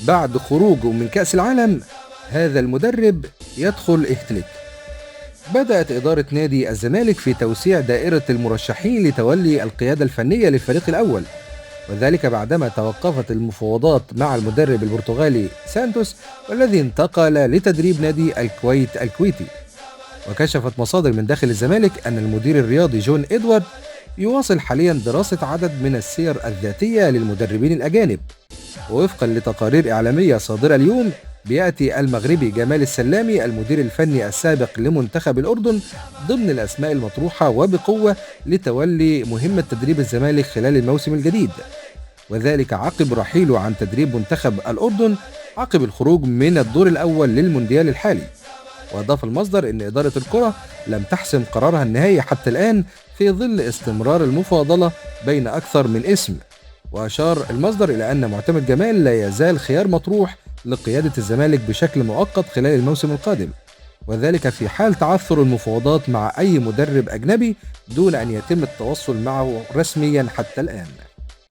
بعد خروجه من كأس العالم هذا المدرب يدخل اهتلك. بدأت إدارة نادي الزمالك في توسيع دائرة المرشحين لتولي القيادة الفنية للفريق الأول، وذلك بعدما توقفت المفاوضات مع المدرب البرتغالي سانتوس، والذي انتقل لتدريب نادي الكويت الكويتي. وكشفت مصادر من داخل الزمالك أن المدير الرياضي جون إدوارد يواصل حاليا دراسة عدد من السير الذاتية للمدربين الأجانب. ووفقا لتقارير إعلامية صادرة اليوم، بيأتي المغربي جمال السلامي المدير الفني السابق لمنتخب الأردن ضمن الأسماء المطروحة وبقوة لتولي مهمة تدريب الزمالك خلال الموسم الجديد، وذلك عقب رحيله عن تدريب منتخب الأردن عقب الخروج من الدور الأول للمونديال الحالي. وأضاف المصدر أن إدارة الكرة لم تحسم قرارها النهائي حتى الآن في ظل استمرار المفاضلة بين أكثر من اسم. وأشار المصدر إلى أن معتمد جمال لا يزال خيار مطروح لقيادة الزمالك بشكل مؤقت خلال الموسم القادم، وذلك في حال تعثر المفاوضات مع أي مدرب أجنبي دون أن يتم التواصل معه رسميا حتى الآن.